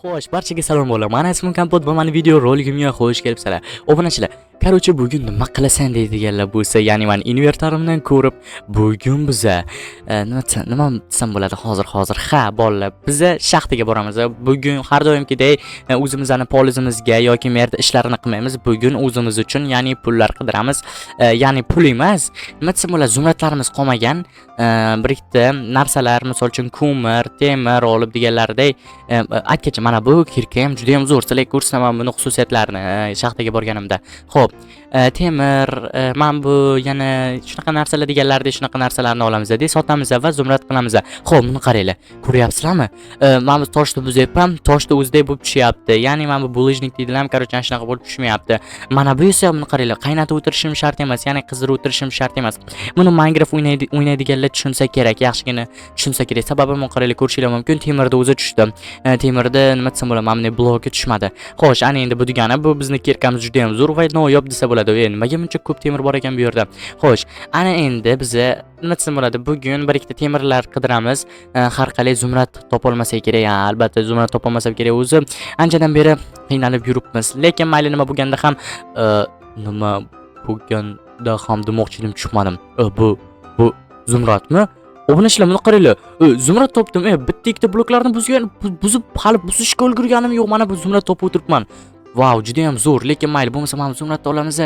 Xo'sh, barchaga salom bolalar. Mani ismim Kompot va mani video roligimga xush kelibsizlar. Obunachilar, короче, bugun nima qilasan deydiganlar bo'lsa, ya'ni mani invertorimdan ko'rib, bugun biza nima desam, nima desam bo'ladi hozir. Ha, bolalar, biza shaxtaga boramiz. Bugun har doimgidek o'zimizni polizimizga yoki yerda ishlarini qilmaymiz. Bugun o'zimiz uchun, ya'ni pullar qidiramiz. Ya'ni pul emas, nima desam bo'ladi, zumradlarimiz qolmagan. Bir ikkita narsalar, misol uchun ko'mir, temir olib deganlaridek, aytgancha mana bu кирка ham juda ham zo'r. Sizlarga ko'rsataman buni xususiyatlarini shaxtaga borganimda. Xo'p, temir, mana bu yana shunaqa narsalar deganlaridek shunaqa narsalarni olamiz, de sotamiz va zumrad qilamiz. Xo'p, buni qaranglar. Ko'ryapsizlarmi? Mana bu toshni buzyapman, toshni o'zidek bo'lib tushyapti. Ya'ni mana bu булыжник deydilar, короче, ana shunaqa bo'lib tushmayapti. Mana bu esa buni qaranglar, qaynatib o'tirishim shart emas, ya'ni qizdirib o'tirishim shart emas. Buni Minecraft o'ynaydiganlar tushunsa kerak, yaxshigina tushunsa kerak. Sababi buni qaranglar, ko'rishinglar mumkin, temirda o'zi tushdi. Temirda nima desam bo'ladi, mana bunday bloki tushmadi. Xo'sh, ana endi bu degani bu bizni кирка miz juda ham zo'r va noyob desa bo'ladi. E, nimaga buncha ko'p temir bor ekan bu yerda? Xo'sh, ana endi biza nima desam bo'ladi, bugun bir ikkita temirlar qidiramiz. Har qalay zumrad topolmasak kerak, ha, albatta zumrad topolmasak kerak o'zi. Anchadan beri qiynalib yuribmiz. Lekin mayli, nima bo'lganda ham nima bo'lganda ham demoqchi edim, tushunmadim. Bu zumradmi? Obunachilar, buni qaranglar. Zumrad topdim. E, bitta ikkita bloklarni buzgan, buzib hali buzishga ulgurganim yo'q. Mana bu zumrad topib o'tiribman. Vau, juda ham zo'r. Lekin mayli, bo'lmasa mana bu zumradni olamiz.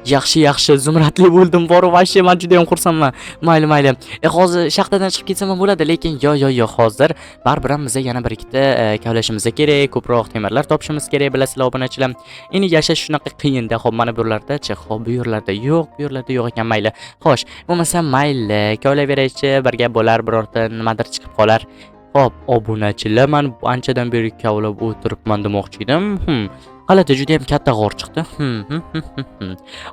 Yaxshi, yaxshi, zumradli bo'ldim. Boru вообще men juda ham xursandman. Mayli, mayli. E, hozir shaxtadan chiqib ketsam ham bo'ladi, lekin yo, yo, yo, hozir baribir ham biza yana bir ikkita kavlashimiz kerak, ko'proq temirlar topishimiz kerak, bilasizlar, obunachilar. Endi yashash shunaqa qiyinda. Xo'p, mana bu yerlarda-chi, xo'p, bu yerlarda yo'q, bu yerlarda yo'q ekan, mayli. Xo'sh, bo'lmasa mayli, kavlayveraychi, bir gap bo'lar, birorta nimadir chiqib qolar. Xo'p, obunachilar, man anchadan beri kavlab o'tiribman demoqchi edim. G'alati, juda ham katta g'or chiqdi.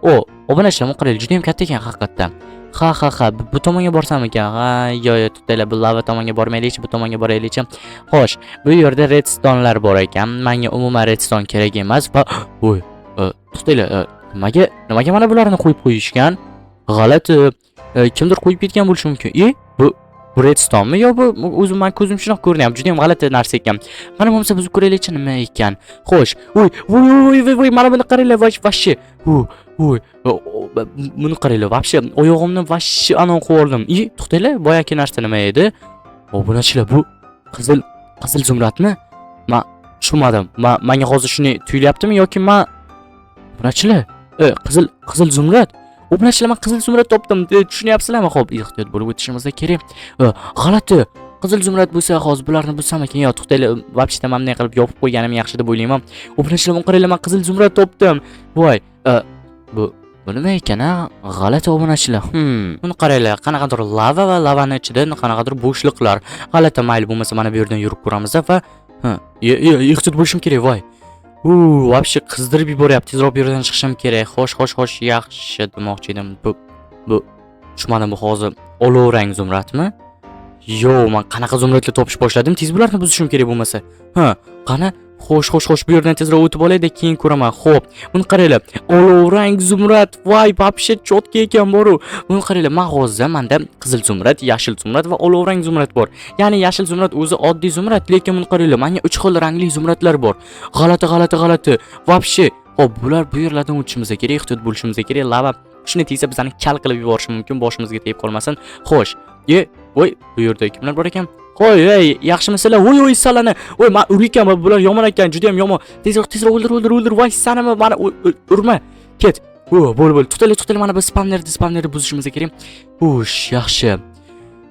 O, obunachilar, qaranglar, juda ham katta ekan haqiqatdan. Ha, bu tomonga borsam ekan. Ha, yo, yo, to'xtanglar, bu lava tomonga bormaylikchi, bu tomonga boraylikchi. Xo'sh, bu yerda redstonelar bor ekan. Menga umuman redstone kerak emas va voy, to'xtanglar, nimaga mana bularni qo'yib qo'yishgan? G'alati, kimdir qo'yib ketgan bo'lishi mumkin. E, bu redstonemi yo bu o'zim man ko'zim shunaqa ko'rinyapti. Juda ham g'alati narsa ekan. Mana bo'lmasa buzib ko'raylikchi nima ekan. Xo'sh, voy, voy, voy, voy, voy, mana buni qaranglar, вообще. Voy, buni qaranglar, вообще oyog'imni вообще anon qilib oldim. I, to'xtanglar, boyagi narsa nima edi? Obunachilar, bu qizil zumradmi? Man tushunmadim. Menga hozir shuni tuyulyaptimi yoki man obunachilar, qizil zumrad. Obunachilar, man qizil zumrad topdim. Tushunyapsizlarmi? Xo'p, ehtiyot bo'lib o'tishimiz kerak. G'alati. Qizil zumrad bo'lsa, hozir bularni buzsam ekan. Yo, to'xtanglar, вообще mana bunday qilib yopib qo'yganim yaxshi deb o'ylayman. Obunachilar, buni qaranglar, man qizil zumrad topdim. Voy, bu nima ekan, a? G'alati, obunachilar. Buni qaranglar, qanaqadir lava va lavani ichida qanaqadir bo'shliqlar. G'alati, mayli, bo'lmasa mana bu yerdan yurib ko'ramiz va ha, ehtiyot bo'lishim kerak, voy. U, вообще qizdirib yuboryapti. Tezroq bu yerdan chiqishim kerak. Xo'sh, xo'sh, xo'sh, yaxshi demoqchi edim. Bu tushunmadim, bu hozir olov rang zumradmi? Yo'q, man qanaqa zumradlar topish boshladim? Tez bularni buzishim kerak bo'lmasa. Ha, qani? Xo'sh, xo'sh, xo'sh, bu yerdan tezroq o'tib olayda, keyin ko'raman. Xo'p, buni qaranglar. Olov rang zumrad. Voy, вообще чётко ekan boru. Buni qaranglar, man hozir menda qizil zumrad, yashil zumrad va olov rang zumrad bor. Ya'ni yashil zumrad o'zi oddiy zumrad, lekin buni qaranglar, menga 3 xil rangli zumradlar bor. G'alati, g'alati, g'alati. Вообще, xo'p, bular bu yerlardan o'tishimiz kerak, ehtiyot bo'lishimiz kerak. Lava shuni tegsa bizani kal qilib yuborishi mumkin, boshimizga tegib qolmasin. Xo'sh, ye, voy, bu yerda kimlar bor ekan? Qo'y, ey, yaxshimisizlar? Voy, voy, salani. Voy, man urayotganman, bular yomon ekan, juda ham yomon. Tezroq, tezroq o'ldir, o'ldir, o'ldir. Voy, sanimi, mani urma. Ket. O, bo'l, bo'l. To'xtanglar, to'xtanglar, mana bu spamnerni buzishimiz kerak. Ush, yaxshi.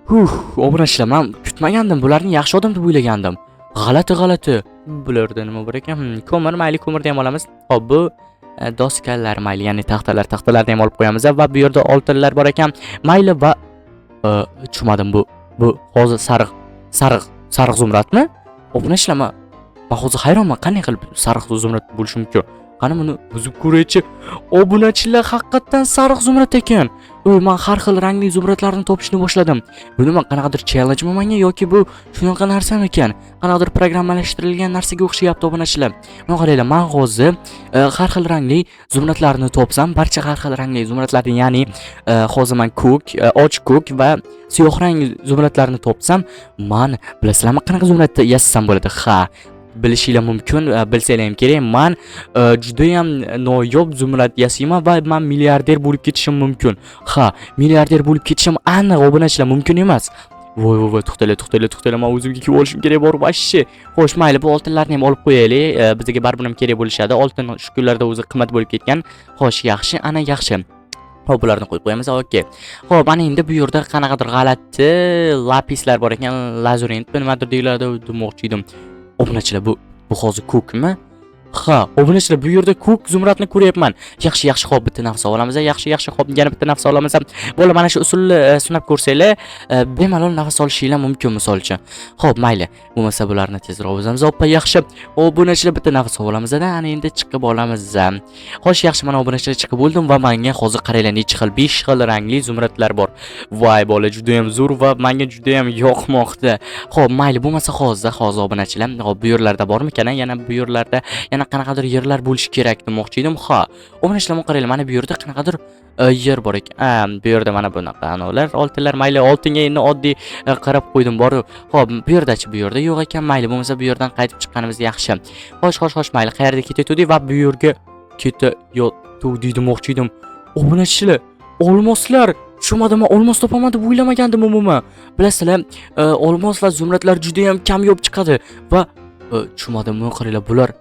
Huh, obunachilar, man kutmagandim, bularni yaxshi odam deb o'ylagandim. G'alati, g'alati. Bularda nima bor ekan? Ko'mir, mayli, ko'mirni ham olamiz. Hop, bu doskalar, mayli, ya'ni taxtalar, taxtalarni ham olib qo'yamiz va bu yerda oltinlar bor ekan. Mayli va tushunmadim, bu hozir sariq zumradmi? Obunachilar, man hozir hayronman, qanday qilib sariq zumrad bo'lishi mumkin? Qani buni buzib ko'raychi. Obunachilar, haqiqatdan sariq zumrad ekan. Uy, man har xil rangli zumradlarni topishni boshladim. Bu nima, qanaqadir challenge mi menga yoki bu shunaqa narsamikan? Qanaqadir programmalashtirilgan narsaga o'xshayapti, obunachilar. Mana qaranglar, man hozir har xil rangli zumradlarni topsam, barcha har xil rangli zumradlarni, ya'ni hozir man ko'k, och ko'k va siyoh rang zumradlarni topsam, man bilasizlarmi qanaqa zumradni yasasam bo'ladi? Ha, Bilishinglar mumkin, bilsanglar ham kerak. Man judayam noyob zumrad yasayman va man milliarder bo'lib ketishim mumkin. Ha, milliarder bo'lib ketishim aniq, obunachilar, mumkin emas. Voy, voy, voy, to'xtanglar, to'xtanglar, to'xtanglar, man o'zimga kiyib olishim kerak bor вообще. Xo'sh, mayli, bu oltinlarni ham olib qo'yaylik. Bizga baribir ham kerak bo'lishadi. Oltin shu kunlarda o'zi qimmat bo'lib ketgan. Xo'sh, yaxshi, ana yaxshi. Xo'p, bularni qo'yib qo'yamiz. Okey. Xo'p, ana endi bu yerda qanaqadir g'alati lapislar bor ekan, lazurent nimadir deyiladi demoqchi edim. Obunachilar, bu hozir ko'kmi? Ha, obunachilar, bu yerda ko'k zumradni ko'ryapman. Yaxshi, yaxshi, xo'p, bitta nafas olamiz. Yaxshi, yaxshi, xo'p, yana bitta nafas olamiz. Bo'ldi, mana shu usulni sinab ko'rsanglar, bemalol nafas olishinglar mumkin misol uchun. Xo'p, mayli. Bo'lmasa bularni tezroq buzamiz. Oppa, yaxshi. Obunachilar, bitta nafas olamiz, ana endi chiqib olamiz. Xo'sh, yaxshi, mana obunachilar, chiqib bo'ldim va menga hozir qaranglar, necha xil, 5 xil rangli zumradlar bor. Voy bola, juda ham zo'r va menga juda ham yoqmoqda. Xo'p, mayli, bo'lmasa hozir obunachilar, xo'p, bu yerlarda bormikan? Yana bu yerlarda yana qanaqadir yerlar bo'lishi kerak demoqchi edim. Ha, obunachilar, mana qaranglar, mana bu yerda qanaqadir yer bor ekan. Ha, bu yerda mana bunaqa anolar, oltinlar, mayli, oltinga endi oddiy qarab qo'ydim bor. Xo'p, bu yerdachi, bu yerda yo'q ekan. Mayli, bo'lmasa bu yerdan qaytib chiqqanimiz yaxshi. Xo'sh, xo'sh, xo'sh, mayli, qayerda ketayotgandik va bu yerga ketayotgandik demoqchi edim. Obunachilar, olmoslar. Tushunmadim, man olmos topaman deb o'ylamagandim umuman. Bilasizlar, olmos va zumradlar juda ham kamyob chiqadi va tushunmadim, buni qaranglar, bular.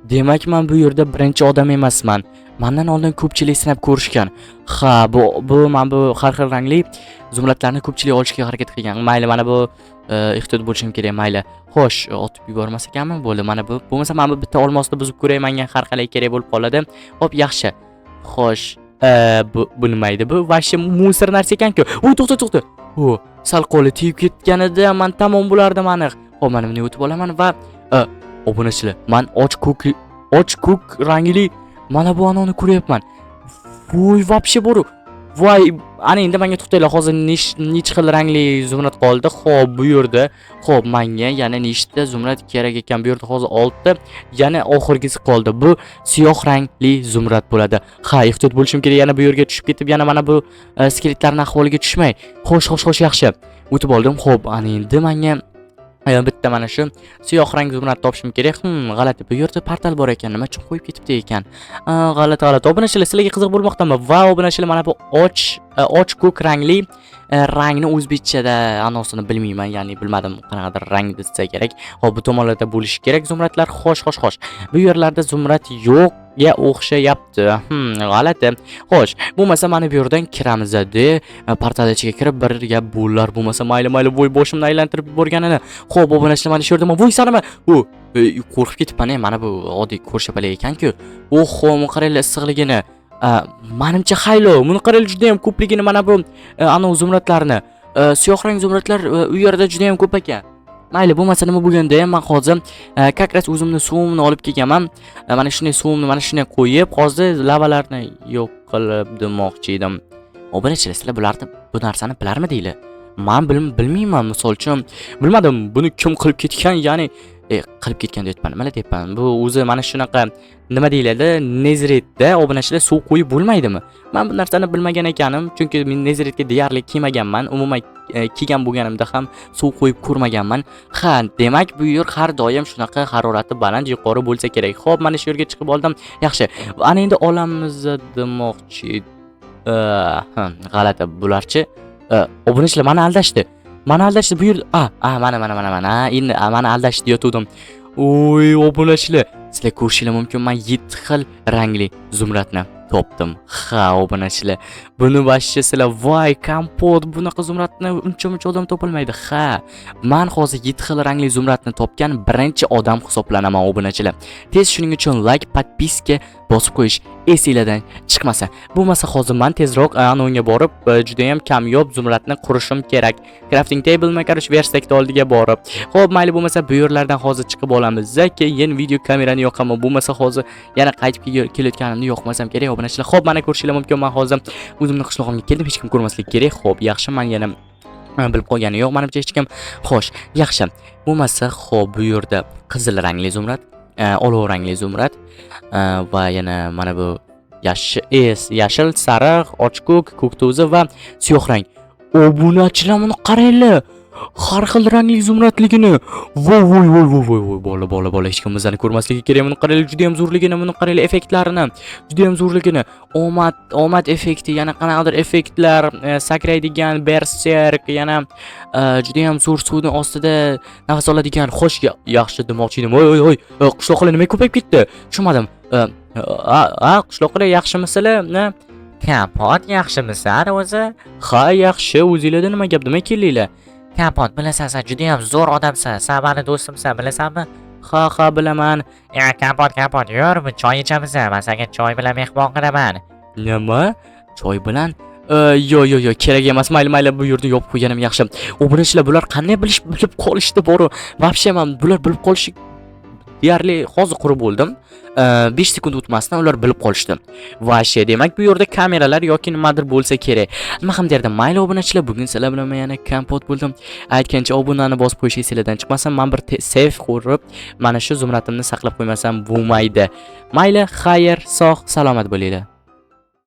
Demak, men bu yerda birinchi odam emasman. Mendan oldin ko'pchilik sinab ko'rishgan. Ha, bu mana bu har xil rangli zumradlarni ko'pchilik olishga harakat qilgan. Mayli, mana bu ehtiyot bo'lishim kerak, mayli. Xo'sh, otib yubormas ekanman, bo'ldi. Mana bu bo'lmasa mana bu bitta olmosni buzib ko'ray, menga har qalay kerak bo'lib qoladi. Xo'p, yaxshi. Xo'sh, bu nima edi bu? Вообще мусор narsa ekan-ku. U, to'xta, to'xta. U sal qo'li tegib ketganida man tamom bo'lardim aniq. Xo'p, mana buni o'tib olaman va obunachilar, man och ko'k rangli mana bu anoni ko'ryapman. Voy, вообще boru. Voy, ana endi menga to'xtanglar, hozir necha xil rangli zumrad qoldi? Xo'p, bu yerda, xo'p, menga yana nechta zumrad kerak ekan? Bu yerda hozir 6 ta, yana oxirgisi qoldi. Bu siyoh rangli zumrad bo'ladi. Ha, ehtiyot bo'lishim kerak, yana bu yerga tushib ketib, yana mana bu skeletlarning ahvoliga tushmay. Xo'sh, xo'sh, xo'sh, yaxshi. O'tib oldim. Xo'p, ana endi menga bitta mana shu siyoh rang zumrad topishim kerak. G'alati. Bu yerda portal bor ekan. Nima uchun qo'yib ketibdi ekan? G'alati, g'alati. Obunachilar, sizlarga qiziq bo'lmoqdami? Va obunachilar, mana bu och ko'k rangli rangni o'zbekchada anosini bilmayman, ya'ni bilmadim, qanaqadir rang desa kerak. Xo'p, bu tomonlarda bo'lishi kerak zumradlar. Xo'sh, xo'sh, xo'sh. Bu yerlarda zumrad yo'qga o'xshayapti. G'alati. Xo'sh, bo'lmasa mana bu yerdan kiramiz de, portal ichiga kirib bir gap bo'lar. Bo'lmasa mayli, mayli, voy, boshimni aylantirib yuborganini. Xo'p, obunachilar, mana shu yerda voy sanama. U qo'rqib ketibman, mana bu oddiy ko'rshapalak ekan-ku. Oho, buni qaranglar issiqligini. Manimcha haylo, buni qaranglar juda ham ko'pligini mana bu anavi zumradlarni. Siyoh rang zumradlar u yerda juda ham ko'p ekan. Mayli, bo'lmasa nima bo'lganda ham man hozir как раз o'zimni suvimni olib kelganman. Mana shunday suvimni mana shunday qo'yib, hozir lavalarni yo'q qilib demoqchi edim. Obunachilar, sizlar bularni bu narsani bilarmidinglar? Man bilmayman, misol uchun, bilmadim buni kim qilib ketgan, ya'ni qilib ketgan deyapman. Nima deyapman? Bu o'zi mana shunaqa nima deyiladi? Netheritda obunachilar suv qo'yib bo'lmaydimi? Man bu narsani bilmagan ekanim, chunki men Netheritga deyarli kelmaganman. Umuman kelgan bo'lganimda ham suv qo'yib ko'rmaganman. Ha, demak bu yer har doim shunaqa harorati baland, yuqori bo'lsa kerak. Xo'p, mana shu yerga chiqib oldim. Yaxshi. Ana endi olamiz demoqchi. Ha, g'alati bularchi. Obunachilar, mani aldashdi. Mani aldashdi bu yerda. A, mana mana mana mana. Endi mani aldashdi yotuvdim. Oy, obunachilar, sizlar ko'rishinglar mumkin, men 7 xil rangli zumradni topdim. Ha, obunachilar, buni вообще sizlar, voy, kompot, bunaqa zumradni uncha muncha odam topolmaydi. Ha, man hozir 7 xil rangli zumradni topgan birinchi odam hisoblanaman, obunachilar. Tez shuning uchun like, подписка bosib qo'yish esinglardan chiqmasa. Bo'lmasa hozir man tezroq anonga borib, juda ham kamyob zumradni qurishim kerak. Crafting tablemi, короче, verstakni oldiga borib. Xo'p, mayli, bo'lmasa bu yerlardan hozir chiqib olamiz. Keyin video kamerani yoqaman. Bo'lmasa hozir yana qaytib kelayotganimni yoqmasam kerak, obunachilar. Xo'p, mana ko'rishinglar mumkin, men hozir o'zimni qishlog'imga keldim, hech kim ko'rmasligi kerak. Xo'p, yaxshi, men yana bilib qolgani yo'q, manimcha hech kim. Xo'sh, yaxshi. Bo'lmasa, xo'p, bu yerda qizil rangli zumrad, olov rangli zumrad va yana mana bu yashil, sariq, och ko'k, ko'k to'zi va siyoh rang. Obunachilar, buni qaranglar. Har xil rangli zumradligini. Voy voy voy voy voy voy, bola bola bola, hech kim bizani ko'rmasligi kerak. Buni qaranglar, juda ham zo'rligini, buni qaranglar, effektlarini. Juda ham zo'rligini. Omad, omad effekti, yana qanaqadir effektlar, sakraydigan berserk, yana juda ham zo'r suvni ostida nafas oladigan. Xo'sh, yaxshi demoqchi edim. Voy voy voy, qishloqlar nima ko'payib ketdi? Tushunmadim. A, qishloqlar, yaxshimisizlar? Na? Kompot, yaxshimisan o'zi? Ha, yaxshi. O'zinglarda nima gap? Nima keldinglar? Kompot, bilasan, san judayam zo'r odamsan. San mani do'stimsan, bilasanmi? Ha, bilaman. Ya, Kompot, Kompot, yur, choy ichamiz. Man senga choy bilan mehmon qilaman. Nima? Choy bilan? Yo yo yo, kerak emas. Mayli, mayli, bu yerda yopib qo'yganim yaxshi. Obunachilar, bular qanday bilib qolishdi boru? Вообще, man bular bilib qolishi deyarli hozir qurib bo'ldim. 5 sekund o'tmasdan ular bilib qolishdi. Вообще, demak, bu yerda kameralar yoki nimadir bo'lsa kerak. Nima ham derdim? Mayli, obunachilar, bugun sizlar bilan men yana Kompot bo'ldim. Aytgancha, obunani bosib qo'yish esinglardan chiqmasin. Men bir seyf qurib, mana shu zumratimni saqlab qo'ymasam bo'lmaydi. Mayli, xayr, sog' salomat bo'linglar.